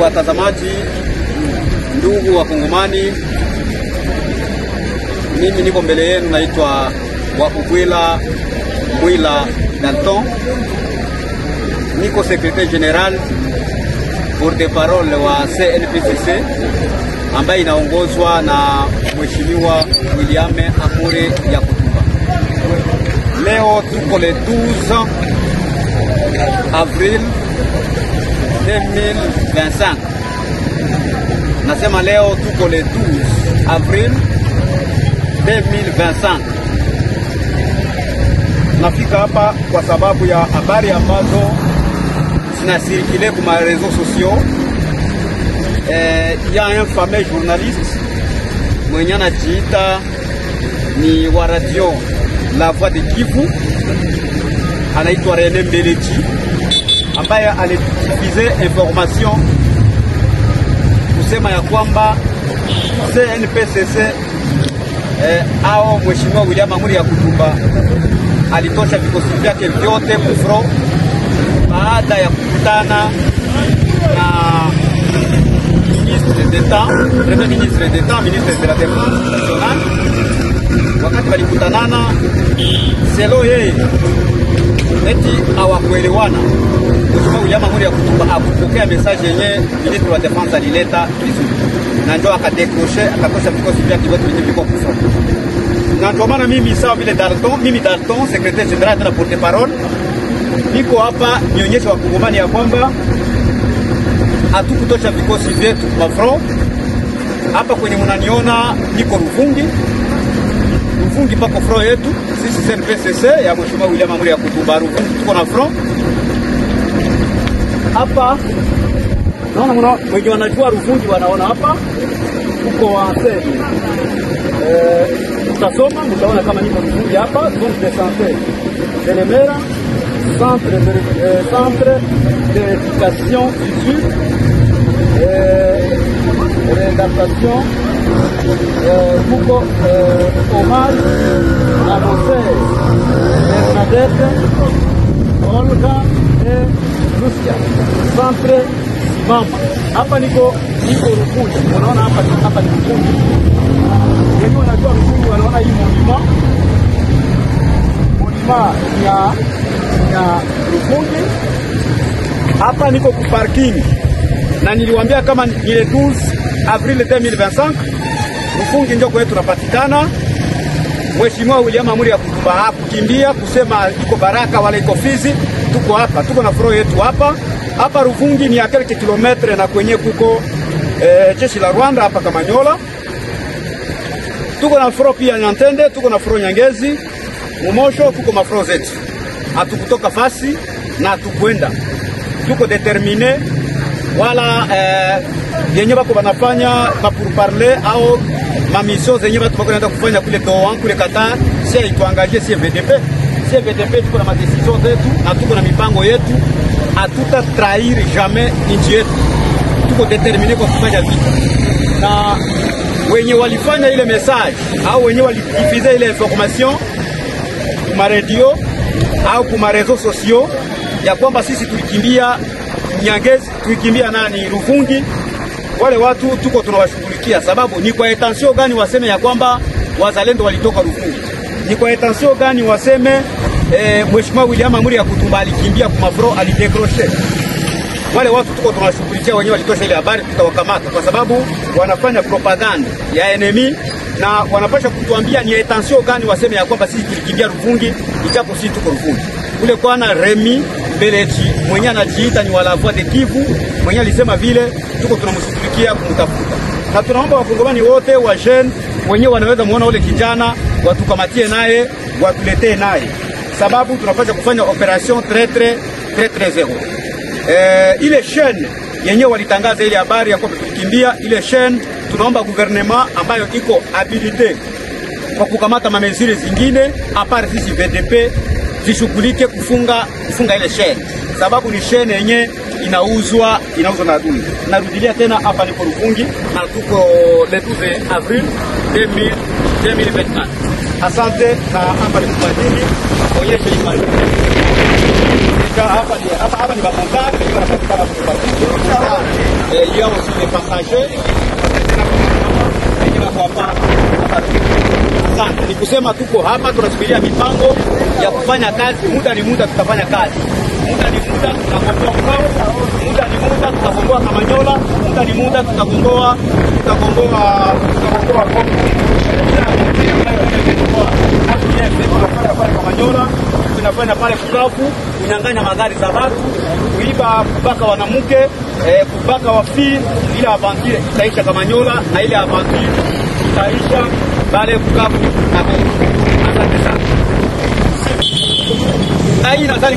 Watazamaji, ndugu wa Kongomani, mimi niko mbele yenu, naitwa Wakukwila Mwila Dalton, niko secrétaire général porte-parole wa CNPCC ambaye inaongozwa na Mheshimiwa William Amuri Yakutumba. Leo tuko le 12 avril 2025. Nasema leo tuko le 12 avril 2025. Nafika hapa kwa sababu ya habari ambazo zinacirculer kwa réseaux sociaux. Il y a un fameux journaliste mwenye anajiita ni wa radio La Voix de Kivu, anaitwa René Mbelechi, ambaye alidiffuser information kusema ya kwamba CNPCC au Mheshimiwa William Amuri Yakutumba alitosha vikosi vyake vyote ku front baada ya kukutana na ministre d'État, premier ministre d'État, ministre de la Défense nationale. Wakati walikutanana, selon yeye eti hawakuelewana. Mheshimiwa William Amuri Yakutumba akupokea message yenye ministre wa Défense alileta vizuri, na ndio akadécrocher, akatosha vikosi vyake vyote vyenye vilikuwa ku front. Na ndio maana mimi sawa vile Dalton, mimi Dalton, secrétaire général na porte parole, niko hapa nionyeshe wakongomani ya kwamba hatukutosha vikosi vyetu kwa front. Hapa kwenye mnaniona niko Ruvungi. Ruvungi pako front yetu sisi CNPCC ya Mheshimiwa William Amuri Yakutumba. Ruvungi tuko na front hapa. Naona mna wenye wanajua Ruvungi wanaona hapa uko wa utasoma mtaona kama niko Ruvungi hapa, zone de santé de Lemera, centre d'éducation du Sud, réadaptation, kuko hommage à nos sœurs Bernadette, Olga et Lucia, centre Simama. Hapa niko Ruvungi, unaona hapa ni Ruvungi. Wenye wanajua Ruvungi wanaona hii monument ya Ruvungi. Hapa niko ku parking na niliwaambia kama ni le 12 avril 2025 Ruvungi ndio kwetu tunapatikana. Mheshimiwa William Amuri Yakutumba hakukimbia kusema iko Baraka wala iko Fizi, tuko hapa, tuko na front yetu hapa. Hapa Ruvungi ni ya quelques kilomètres na kwenye kuko jeshi la Rwanda hapa Kamanyola. Tuko na front pia Nyantende, tuko na front Nyangezi, Mumosho, kuko mafront zetu. Hatukutoka fasi na hatukwenda. Tuko déterminés wala yenye bako banafanya ba pourparlers au ma mission zenye batu bako naenda kufanya kule Doha, kule Qatar, si haituengager si VDP. Si VDP tuko na madécisions zetu na tuko na mipango yetu, hatuta trahir jamais nchi yetu. Tuko déterminés kwa kufanya vita. Na wenye walifanya ile message au wenye walidiffuser ile information kuma radio au kuma réseaux sociaux ya kwamba sisi tulikimbia Nyangezi, tulikimbia nani Ruvungi, wale watu tuko tunawashughulikia. Sababu ni kwa intention gani waseme ya kwamba wazalendo walitoka Ruvungi? Ni kwa intention gani waseme Mheshimiwa William Amuri Yakutumba alikimbia kuma front, alidécrocher? Wale watu tuko tunawashughulikia, wenyewe walitosha ile habari, tutawakamata kwa sababu wanafanya propaganda ya ennemi na wanapasha kutuambia ni intention gani waseme ya kwamba sisi tulikimbia Ruvungi, ijapo sisi tuko Ruvungi. Ule kwana Remy Mbelechi mwenye anajiita ni wa La Voix de Kivu, mwenye alisema vile, tuko tunamshughulikia kumtafuta, na tunaomba wakongomani wote wa jeune wenyewe wanaweza muona ule kijana watukamatie naye watuletee naye, sababu tunapasha kufanya opération très très très très zéro. Ile chaîne yenyewe walitangaza ile habari ya kwamba tulikimbia ile chaîne, tunaomba gouvernement ambayo iko habilité kwa kukamata mamesures zingine à part sisi VDP zishughulike kufunga ile chaîne, sababu ni chaîne yenye inauzwa na adui. Narudilia tena, hapa niko Ruvungi na tuko le 12 avril 2000 2024. Asante, na hapa ni kubadili onyesha imani. Hapa ni hapa ni bamontari wanapatikana kwa. Il y a aussi des passagers Asante. Ni kusema tuko hapa tunasubiria mipango ya kufanya kazi. Muda ni muda, tutafanya kazi. Muda ni muda, tutakomboa Bukavu. Muda ni muda, tutakomboa Kamanyola. Muda ni muda, tutakomboa Kongo. Kamanyola tunafanya pale Bukavu, kunyang'anya magari za watu, kuiba, kubaka wanamke, kubaka wafii. Ile aventure itaisha Kamanyola na ile aventure itaisha pale Bukavu na Kongo. Asante sana. Na hii nadhani